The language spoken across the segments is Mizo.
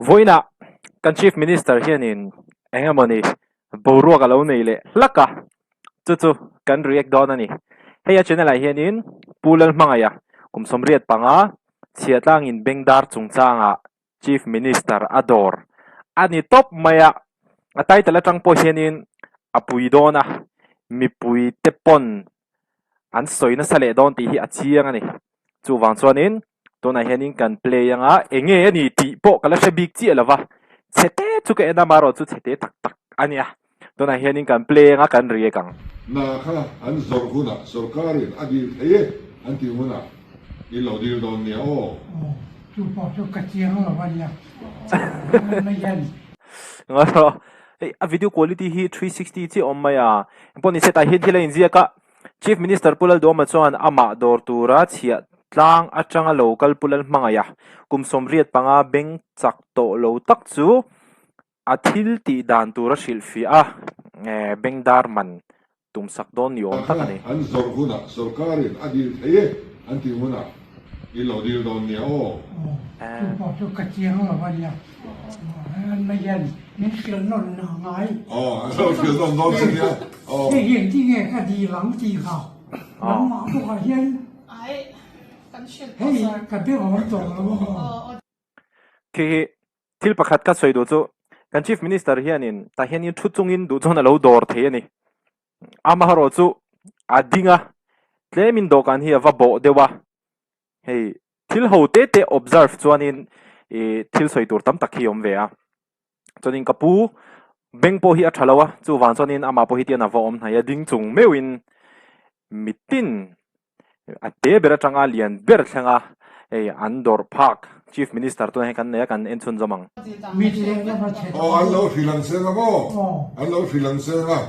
Vawiinah kan Chief Minister hianin eng emawni boruak a lo nei leh hlak a, chu chu kan react dawn a ni. Hei a channel ah hianin Pu Lalhmangaia kum 85 chhiatlangin Bengdar chungchangah Chief Minister a dawr a ni tawp mai a, a title atang pawh hianin a pui dawn a, mipui te pawn an sawi nasa leh dawn tih hi a chiang a ni. Chuvang chuanin tunah hianin kan play anga eng nge a ni tih pawh ka la hre bik chiah lo va, chhete chu ka en a amaherawh chu chhete tak tak a nia. Tunah hianin kan play anga kan react ang. Hna kha an zawrh hunah sorkarin a dil thei e an tih hunah i lo dil dawn nia aw. Aw, chu pawh chu ka chiang lo a nia. Mai hian. Ngaihrawh, hei a video quality hi 360 chiah awm mai a, engpawh ni se tah hian thil a inziak a, Chief Minister Pu Lalduhawma chuan amah dawr tura chhiah tlang atanga lo kal Pu Lalhmangaih a, kum 85 beng chak tawh lo tak chu a thil tih dan tur a hrilhfiah a, bengdar man tumsak dawn ni awm tak a ni. An zawrh hunah sorkarin a dil thei e an tih hunah i lo dil dawn nia aw. Aw, chu pawh chu ka chiang lo a nia. An mai hian min hrilh nawn a ngai. Aw, an lo hrilh nawn dawn che nia. Aw. Hei hian tinge ka dil ang tih kha nangmah bawkah hian hei ka be awm tawh lo a maw. Khi hi Thil pakhat ka sawi duh chu kan Chief Minister hianin tah hianin thu chungin duh chuan a lo dawr thei a ni. Amaherawh chu a ding a, tlemin dawhkan hi a va bawh deuh a, hei thil ho te te observe chuanin ih thil sawi tur tam tak hi a awm ve a. Chuanin ka pu beng pawh hi a tha lo a, chuvang chuanin amah pawh hi tian a va awm hnai a, ding chung meuhin mitin A te ber atanga lian ber thlenga hei an dawrh phak Chief Minister tuna hian kan nei a kan en chhunzawm ang. Aw an lo hrilh ang seng a maw? An lo hrilh ang seng a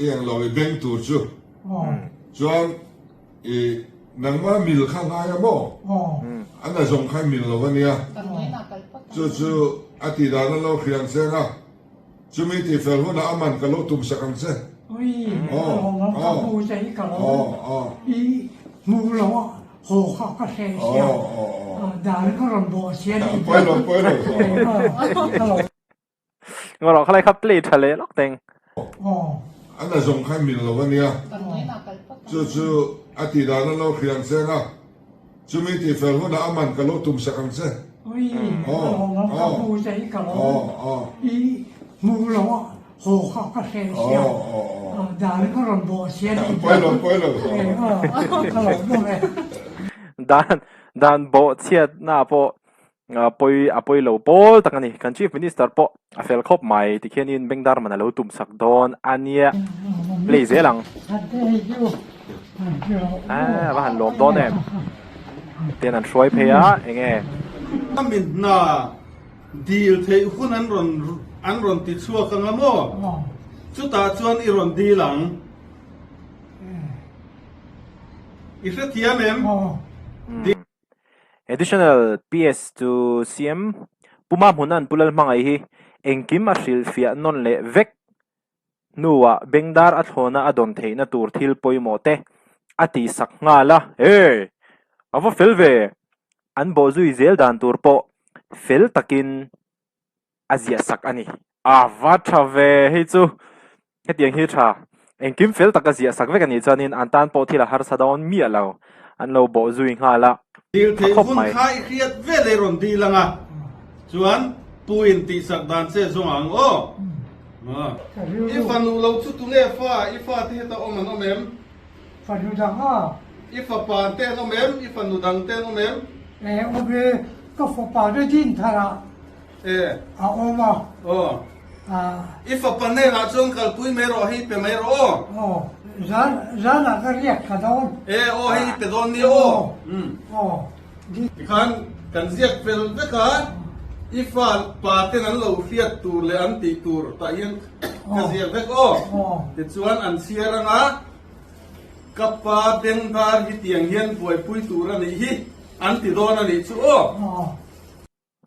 i eng lo i beng tur chu chuan i nangma mil kha ngai a maw? An a zawng kha i mil lo a nia chu chu a tih dan an lo hrilh ang seng a. Chumi tih fel hunah a man ka lo tum sak ang che. Ui, ka lawm ang, ka hmu che hi ka lawm. I hmu lo a, haw kha ka hre sia, dan ka rawn bawh sia ni. Pawi lo, pawi lo. Ka lawm. Ngaw rawh, khalai kha play tha leh lawk teng. A na zawng kha mil lo a nia. Chu chu a tih dan a lo hriang cheng a. Chumi tih fel hunah a man ka lo tum sak ang che. Ui, ka lawm ang, ka hmu che hi ka lawm. I hmu lo a, haw kha ka hre sia, dan ka rawn bawh sia ni. Pawi lo, pawi lo. Ka lawm bawk e. Dan, dan bawh chhiatna pawh pawi a pawi lo pawl tak a ni. Kan Chief Minister pawh a fel khawp mai tikhianin Bengdar man a lo tum sak dawn a nia. Play zel ang. A va han lawm dawn em. Ten an hruai phei a enge. A mi hna dil theih hun an rawn an rawn ti chhuak anga maw? Chutah chuan i rawn dil ang. I hrethiam em? Additional PS chu CM Pu Mahmuna'n Pu Lalhmangaih hi engkim a hrilhfiah nawn leh vek hnuah Bengdar a thlawna a dawn theihna tur thil pawimawh te a tihsak nghal a, Hey! A va fel ve! An bawhzui zel dan tur pawh fel takin a ziah sak a ni. A va tha ve hei chu hetiang hi tha engkim fel taka ziah sak vek a nih chuanin an tan pawh thil a harsa dawn miah lo an lo bawh zui nghal a Dil tha theih khawp hun mai. kha i hriat vel ei rawn dil ang a, chuan pu in tihsak dan che zawng ang aw. I fanu lo chu tunge fa i fate heta awm an awm em? Fanu dang a. I fapa te an awm em? I fanu dang te an awm em? E awm e, ka fapa te din thar ah E. a awm a. Aw. A. I fapa hnenah chuan kalpui mai rawh, hei pe mai rawh aw. Aw, zan zan ah ka riak tha dawn. E aw, hei i pe dawn nia aw. Umm. Aw. Tikhan kan ziak fel vek a, i fa pa ten an lo hriat tur leh an tih tur tah hian ka ziak vek aw. Tichuan an chhiar ang a, ka pa bengvar hi tiang hian buaipui tur a nih hi an ti dawn a nih chu aw.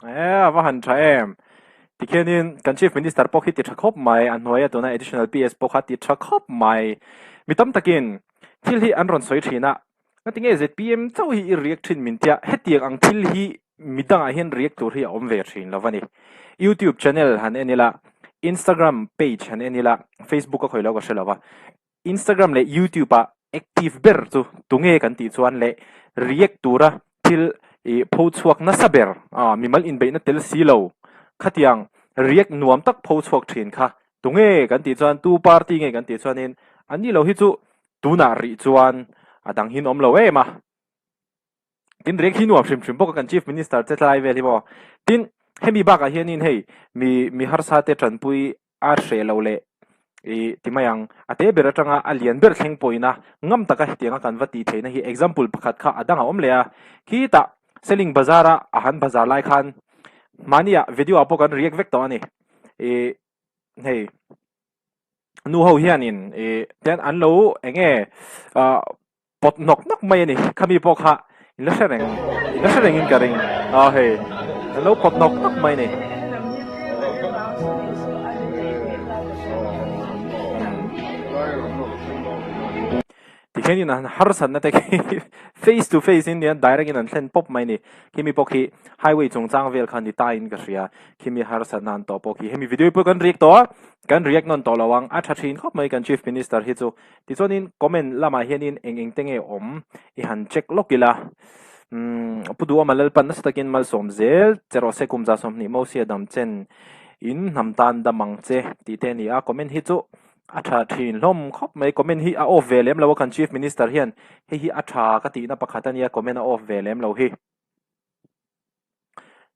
E a va han tha em. Tikhianin kan Chief Minister pawh khi ti tha khawp mai, a hnuaia tuna Additional PS pawh kha ti tha khawp mai. Mi tam takin thil hi an rawn sawi thin a, Ngatinge zpm chauh hi i react thin min tia, hetiang ang thil hi. midangah hian react tur hi a awm ve thin lo a ni. Youtube channel han en ila, Instagram page han en ila, Facebook a khawih lo ka hre lo va. Instagram leh YouTube ah active ber chu tunge kan tih chuan leh react tura thil ih pho chhuak nasa ber ah mimal inbeihna tel si lo khatiang react nuam tak pho chhuak thin kha tunge kan tih chuan tu party nge kan tih chuanin an ni lo hi chu tunah rih chuan a dang hin awm lo em a. Tin rek hi nuam hrim hrim bawk a kan Chief Minister che tlai vel hi maw. Tin hemi bakah hianin hei mi mi harsa te tanpui a hreh lo leh i ti mai ang a te ber atanga a lian ber thleng pawhin a ngam taka hetianga kan va tih theihna hi example pakhat kha a dang a awm leh a. Khitah Seling Bazar a a han bazar lai khan mahnia video ah pawh kan react vek tawh a ni. I hei nu ho hianin i tian an lo eng nge ah pawt nawk nawk mai a ni khami pawh kha in la hre reng in la hre rengin ka ring a hei an lo pawt nawk nawk mai a ni. Tikhianin an harsatna te khi face to face in nia direct in an thlen pawp mai a ni. Khimi pawh khi highway chungchang vel kha ni ta in ka hria. Khimi harsatna an tawh pawh khi hemi video pawh kan react tawh a, kan react nawn tawh lo ang. A tha thin khawp mai kan Chief Minister hi chu. Tichuanin comment lamah hianin eng eng te nge awm i han check lawk ila. Umm Pu Duhawma Lalpan nasa takin malsawm zel che rawh se kum 120 Mosia dam chen in hnam tan dam ang che tih te a ni a. Comment hi chu A tha thin hlawm khawp mai, comment hi a off ve lem lo a kan Chief Minister hian hei hi a tha ka tihna pakhat a nia comment a off ve lem lo hi.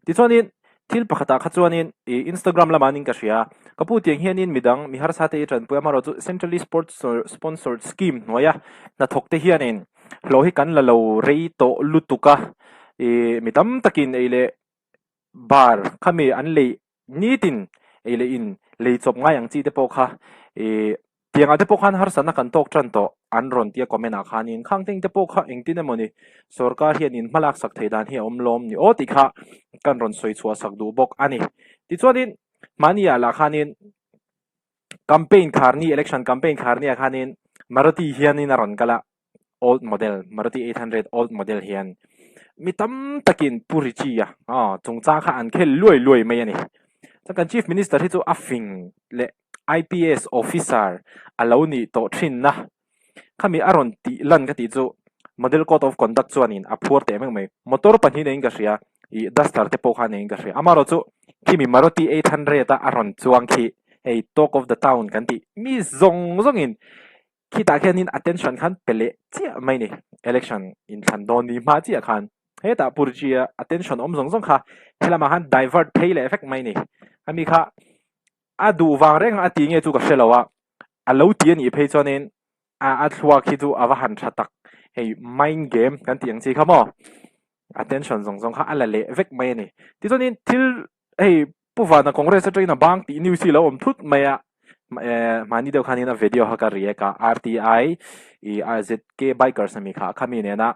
Tichuanin thil pakhatah kha chuanin ih Instagram lamah anin ka hria, ka pu tiang hianin midang mi harsa te i tanpui a hmanraw chu Centrally Sponsored Scheme hnuaia hnathawk te hianin hlawh hi kan la lo rei tawh lutuk a, ih mi tam takin ei leh bar khami an lei Nitin ei leh in lei chawp ngai ang chi te pawh kha ih tiangah te pawh khan harsatna kan tawk tan tawh an rawn tia comment ah khanin khang teng te pawh kha engtin emawni sorkar hian in hmalak sak thei dan hi a awm lawm ni aw tih kha kan rawn sawi chhuah sak duh bawk a ni. Tichuanin mahni ah lah khanin campaign kharni election campaign kharni ah khanin Maruti hianin a rawn kal a. old model Maruti 800 old model hian mi tam takin Pu Richie a aw chungchang kha an khel luai luai mai a ni. Chuan kan Chief Minister hi chu a fing leh IPS officer a lo nih tawh thinna khami a rawn tih lan ka tih chu Model Code of Conduct chuanin a phuar teh mek mai. Motor pahnih neiin ka hria ih Duster te pawh kha neiin ka hria. Amaherawhchu khimi Maruti 800 a a rawn chuang khi hei talk of the town kan tih mi zawng zawngin Khitah khianin attention khan pe leh chiah mai ni, election inthlan dawn ni hma chiah khan hetah Purji-a attention awm zawng zawng kha helamah khan divert phei leh vek mai ni. Ami kha a duh vang reng a ti nge chu ka hre lo a, a lo ti a nih phei chuanin a a thluak hi chu a va han tha tak, hei mind game kan tih ang chi kha maw, attention zawng zawng kha a la leh vek mai a ni. Tichuanin thil hei Pu Vana Congress atangin a bang tih news hi lo awm thut mai a, mahni deuh khanin a video kha ka react a, RTI i RZK bikers ami kha khami nena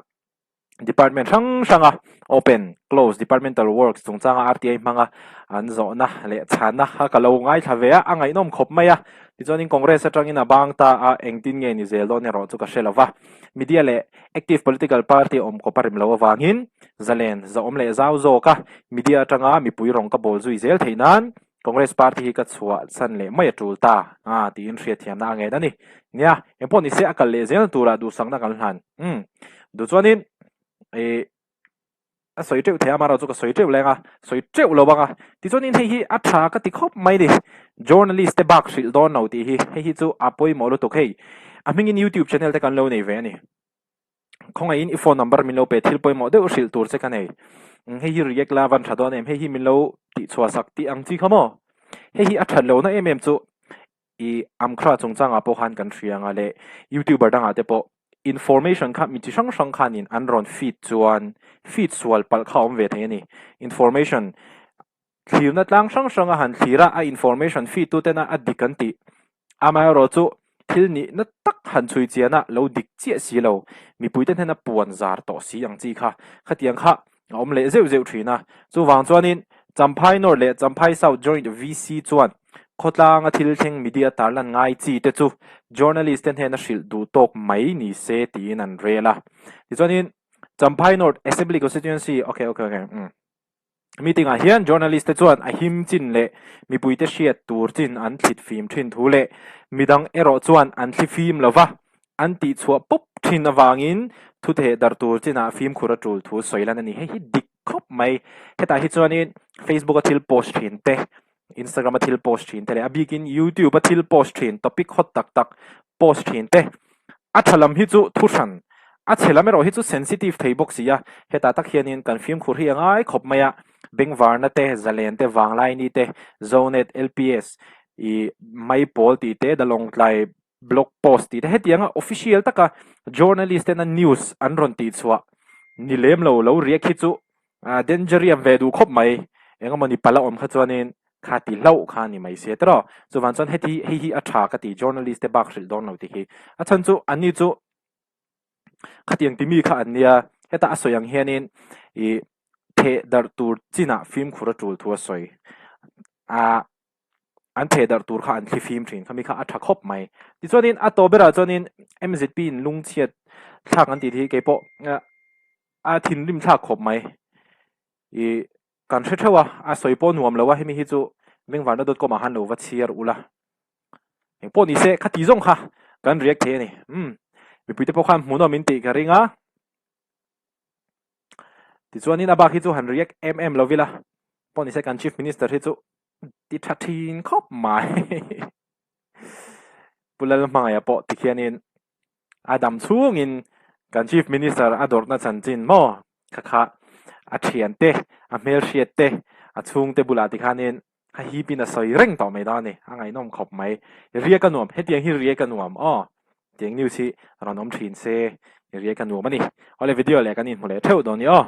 department hrang hranga open close departmental works chungchanga RTI hmanga an zawhna leh chhanna kha ka lo ngaithla ve a, a ngaihnawm khawp mai a, tichuanin Congress atangin a bang ta a, engtin nge ni zel dawn erawh chu ka hre lo va, media leh active political party awm kawp a rem loh avangin Zalen zahawm leh zau zawk a, media atanga mipui rawng ka bawl zui zel theih nan Congress party hi ka chhuah san leh mai a tul ta a tiin hriatthiamna a ngen a ni. Nia, engpawh ni se a kal leh zelna turah duhsakna kan hlan. Umm, duh chuanin ih a sawi teuh thei a, amaherawhchu ka sawi teuh leng a, sawi teuh lo ang a. Tichuanin hei hi a tha ka ti khawp mai ni. Journalist te bak hrilh dawn lo tih hi, hei hi chu a pawimawh lutuk hei. A hmingin YouTube channel te kan lo nei ve a ni. Khawngaihin i phone number min lo pe thil pawimawh deuh hrilh tur che ka nei. Hei hi react la van tha dawn em hei hi min lo tih chhuah sak tih ang chi kha maw. Hei hi a that lohna em em chu i Amkhra chungchangah pawh khan kan hria anga leh youtuber dangah te pawh information kha mi chi hrang hrang khanin an rawn feed chuan feed sual palh kha a awm ve thei a ni. Information Thlirna tlang hrang hrang a han thlir a, a information feed tu tena a dik an tih. Amaherawh chu thil nihna tak han chhui chian a lo dik chiah si lo, mipuite hnena puan zar tawh si ang chi kha khatiang kha a awm leh zeuh zeuh thin a. Chuvang chuanin Champhai North leh Champhai South Joint VC chuan khawtlanga thil thleng media tarlan ngai chi te chu journalist te hnena hrilh duh tawk mai ni se tiin an rel a. Tichuanin Champhai North Assembly Constituency, okay okay okay, umm. Meeting ah hian journalist te chuan a him chin leh mipuite hriat tur chin an thlit fim thin thu leh midang erawh chuan an thli fim lova an tihchhuah pawp thin avangin thu theh darh tur chinah fimkhur a tul thu sawi lan a ni. Hei hi dik khawp mai. Hetah hi chuanin Facebook a thil post thin te, Instagram a thil post thin te leh a bikin YouTube a thil post thin topic hot tak tak post thin te a tha lam hi chu thu hran a chhe lam erawh hi chu sensitive thei bawk si a, hetah tak hianin kan fimkhur hi a ngai khawp mai a, Bengvarna te, Zalen te, Vanglaini te, Zonet, LPS, ih Maipawl tih te, The Lawngtlai Blog Post tih te hetianga official taka journalist tena news an rawn tihchhuah ni lem lo lo riak hi chu ah dangerium ve duh khawp mai engemaw ni pala awm kha chuanin kha ti hlauh kha ni mai sia tiraw chuvang chuan heti hei hi a tha ka ti journalist te bak hrilh dawn lo tih hi a chhan chu anni chu khatiang ti mi kha an nia heta a sawi ang hianin ih theh darh tur chinah fimkhur a tul thu a sawi ah. an theh darh tur kha an thli fim thin khami kha a tha khawp mai tichuanin a tawp berah chuanin M_Z_P in lungchhiat thlak an tih hi keipawh a thinrim thlak khawp mai ih kan hre theuh a a sawi pawh nuam lo a hemi hi chu bengvarna dot com ah khan lo va chhiar ula engpawh ni se khati zawng kha kan react thei a ni umm mipui te pawh khan hmuhnawm in tih ka ring a. Tichuanin a bak hi chu han react em em lo ila pawh nise kan Chief Minister hi chu ti tha thin khawp mai. Pu Lalhmangaia pawh tikhianin a dam chhungin kan Chief Minister a dawrhna chanchin maw kha kha a thiante, a hmelhriat te, a chhungte bulah tikhanin A hip in a sawi reng tawh mai dawn a ni. A ngaihnawm khawp mai. Riak a nuam. Hetiang hi riak a nuam aw. Tiang news hi rawn awm thin se riak a nuam a ni. Awle video leh kan inhmu leh theuh dawn ni aw.